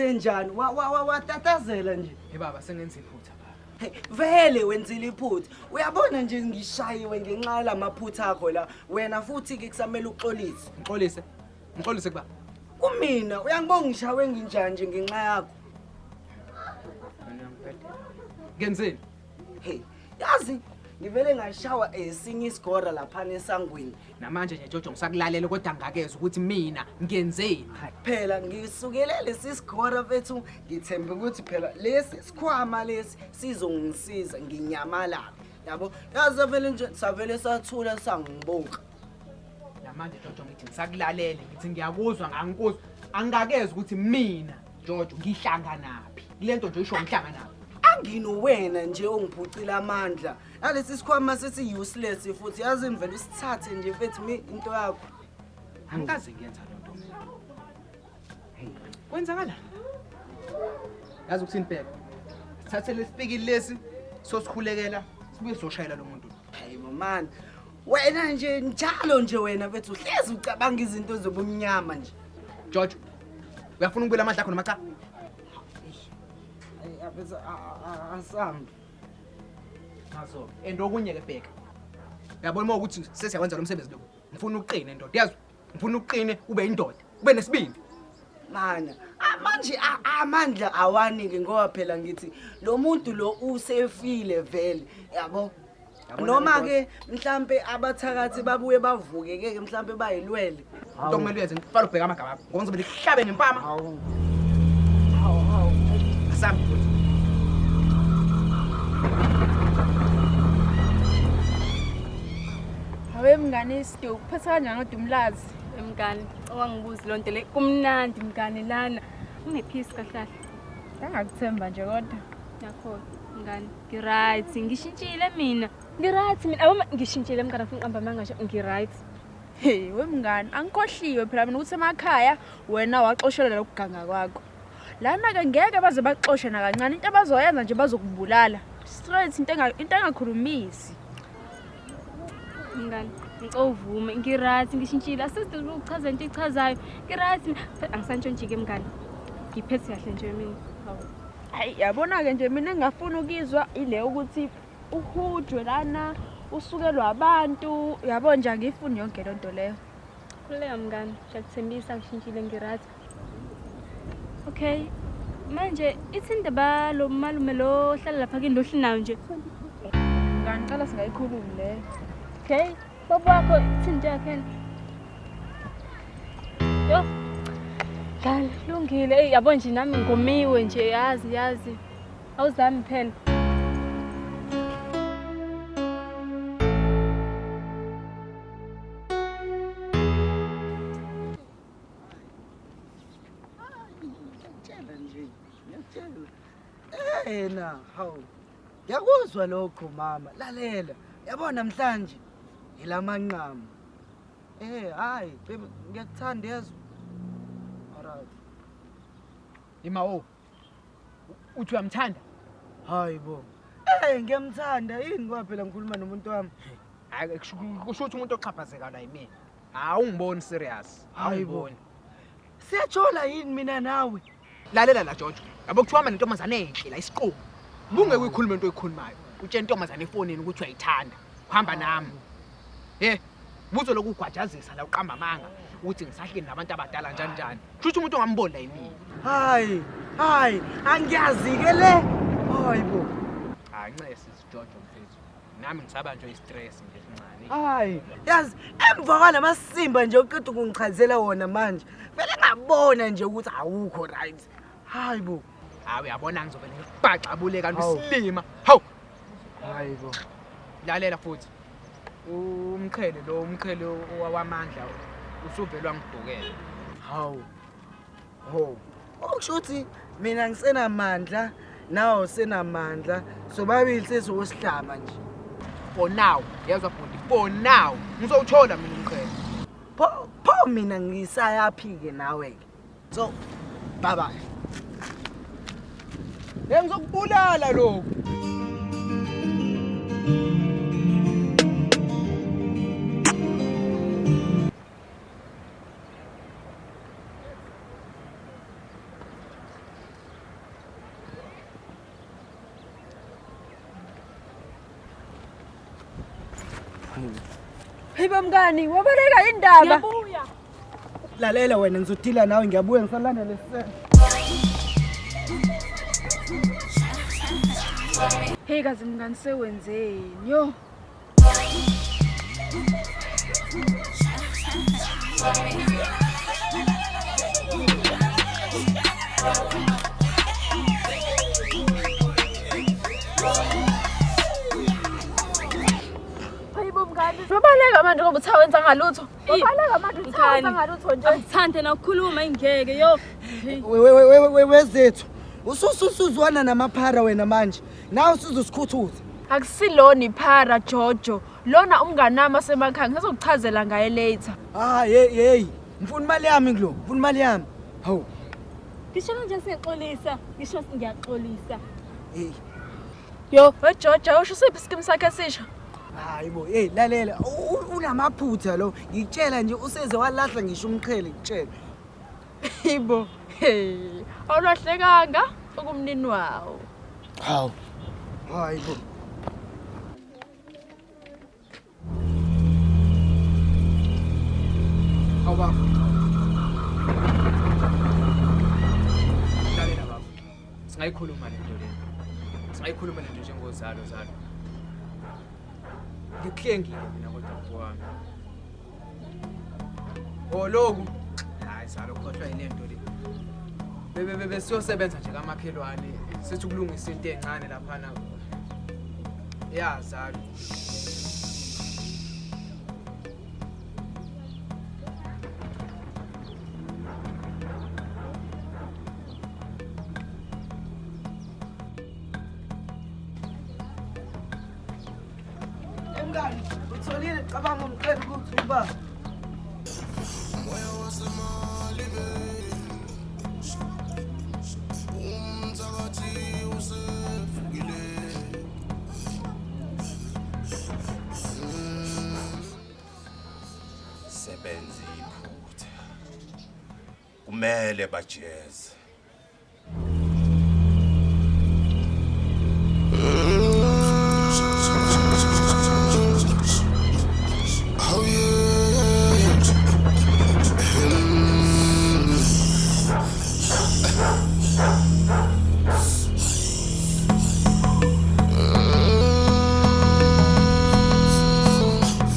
Kwenze njani? Watatazela nje. Hey baba, sengenza iphutha baba. Hey, vele wenzile iphutha. Uyabona nje ngishayiwe ngenxa yalamaphutha akho la. Wena futhi ke kusamele uxolise. Ngixolise. Ngixolise kuba. Kumina uyangibonga ngishawe nginjani nje ngenxa yakho. Wena uyangibhedela. Ngenzeni? Hey, yazi ngivele ngashawa esinye isigora laphana esangweni. Namanje nje Jojo ngisakulalela kodwa ngakezwa ukuthi mina ngenzeni. Phela ngisukele lesi sigora mfethu, ngithembe ukuthi phela lesi sikhwama lesi sizongisiza nginyamalala. Yabo, yazi vele nje savele sathula sangibuka. Namanje Jojo ngithi ngisakulalele, ngithi ngiyakuzwa ngangikuzwa. Angakezwa ukuthi mina Jojo ngihlanganaphi. Kule nto nje isho ngihlanganaphi. Angino wena nje ongiphucile amandla. Nalesi sikhwama sithi useless futhi, yazi ngivele usithathe nje mfethu mi into yakho. Angikaze ngiyenza loo nto mina. Kwenzakalani? Yazi ukuthini, bheka. Sithathe lesipikili lesi sosikhulekela sibuye sizoshayela lo muntu. Hayi man. Wena nje njalo nje wena mfethu uhlezi ucabanga izinto zobumnyama nje. Jojo, uyafuna ukubuyela amandla akho noma cha? Ayi mfethu, asambe. Ngazo. And okunye ke bheka. Uyabona uma ukuthi sesiyakwenza lo msebenzi lo. Ngifuna uqine ndoda, yazi? Ngifuna uqine ube indoda, ube nesibindi. Mana, manje amandla awanike ngoba phela ngithi lo muntu lo usefile vele, yabo. Yabona Noma ke ke mhlambe abathakathi babuye bavuke ke mhlambe bayilwele. Into okumele uyenze ngifala ubheka amagama akho. Ngoba ngizobe ngikuhlabe ngempama. Hawu. Hawu hawu. Asambe futhi. Hawe mngane, Sido, kuphetha kanjani kodwa umlazi? Mngani, owangibuzi loo nto le, kumnandi mngani lana. Une-peace kahle kahle. Angakuthemba nje kodwa. Yakho mngani, ngi-right, ngishintshile mina. Ngi-right mina, abo ngishintshile mngani, afuna uqamba amanga nje, ngi-right. Hey, we mngani, angikhohliwe phela mina ukuthi emakhaya wena waxoshelwa lokuganga kwakho. Lana ke ngeke baze baxoshe nakancane, into abazoyenza nje bazokubulala. Straight, into engakhulumisi. Mngani, ngicela uvume, ngi-right, ngishintshile. Asizidinga ukuchaza into ichazayo. Ngi-right mina. Phela angisantshontshi-ke mngani. Ngiphethe kahle nje mina. Hawu. Hayi, yabona ke nje mina engafuna ukizwa ile ukuthi uhujwe lana, usukelwa abantu, yabo nje angifuni yonke lento leyo. Khululeka mngani, ngiyakuthembisa ngishintshile, ngi-right. Okay. Manje ithi indaba lo malume lo ohlala lapha kini lohlinayo nje. Mngani, cela singayikhulumi leyo. Okay. Baba wakho ithini into yakhe yena? Yo. Mngani, lungile. Ey, yabo nje nami ngomiwe nje, yazi yazi. Awuzami phela. Ngiyakutshela nje, ngiyakutshela. Ena, hawu. Ngiyakuzwa lokho mama, lalela. Yabo namhlanje ilamanqamu. Hayi, baby, ngiyakuthanda yezwa. Alright. Ima wo. Uthi uyamthanda? Hayi bo. Ngiyamthanda yini ngoba phela ngikhuluma nomuntu wami. Hayi, kusho ukuthi umuntu oxhaphazeka la yimina. Hawu, ungiboni serious. Hayi bo. Awungiboni. Siyajola yini mina nawe? Lalela la Jojo. Yabo kuthiwa hamba nentombazane enhle la isiqu. Bungeke uyikhulume into oyikhulumayo. Utshela intombazane efonini ukuthi uyayithanda. Uhamba nami. Buzo lokugwajazisa la uqamba amanga ukuthi ngisahleli nabantu abadala njani njani. Kusho ukuthi umuntu ongamboni la yimina. Hayi, hayi, angiyazi ke le. Hayi bo. Hayi ncesi Jojo mfethu. Nami ngisabanjwe i-stress nje esincane. Hayi, yazi emva kwalamasimba nje uqeda ukungichazela wona manje. Vele ngabona nje ukuthi awukho right. Hayi bo. Hayi uyabona ngizobe ngibhaxabule kanti Hawu. isilima. Hawu, Hayi bo. lalela futhi. Umqhele lo, umqhele wamandla usuvelwa ngidukela. Hawu. Ho. Okusho ukuthi mina ngisenamandla nawe usenamandla, sobabili sesowosihlaba nje. For now, yezwa bhuti, for now ngizowuthola mina umqhele. Pho pho mina ngisayaphi ke nawe ke. So bye bye. Hey, ngizokubulala lokhu. Hey bomngani, wabaleka indaba. Ngiyabuya. Lalela wena ngizodila nawe ngiyabuya ngisalanda lesiselo. Hey kazi mngani sewenzeni? Yo. Hayibo mngani, wabaleka manje ngoba uthe awenza ngalutho. Wabaleka manje uthe awenza ngalutho nje. Angithande nakukhuluma ingeke yo. Wezethu. Usususuzwana namaphara wena manje. Nawe usuzosikhuthutha. Akusilona iphara Jojo. Lona umnganami wasemakhaya ngisazokuchazela ngaye later. Ah hey hey. Ngifuna imali yami kulo. Ngifuna imali yami. Hawu. Ngisho kanje siyaxolisa, ngisho ngiyaxolisa. Hey. Yo, weJojo usho usiphi isikimu sakhe esisha? Hayi bo, hey lalela. Unamaphutha lo. Ngikutshela nje useze walahla ngisho umqhele ngikutshela. Yibo. Hey, awulahlekanga ukumnini wawo. Hawu. Hayi bo. Hawu baba. Lalela baba. Singayikhuluma le nto le. Singayikhuluma le nto njengozalo zalo. Ngikuhlengile mina kodwa mfowami. Oh lokhu. Hayi zalo khohlwa yile nto le. Bebe bebe siyosebenza nje kamakhelwane. Sithi ukulungisa into encane laphana. Ya zalo. Mngani, utholile cabanga umqhele ukuthi uba. Sebenza iphutha. Kumele bajeze.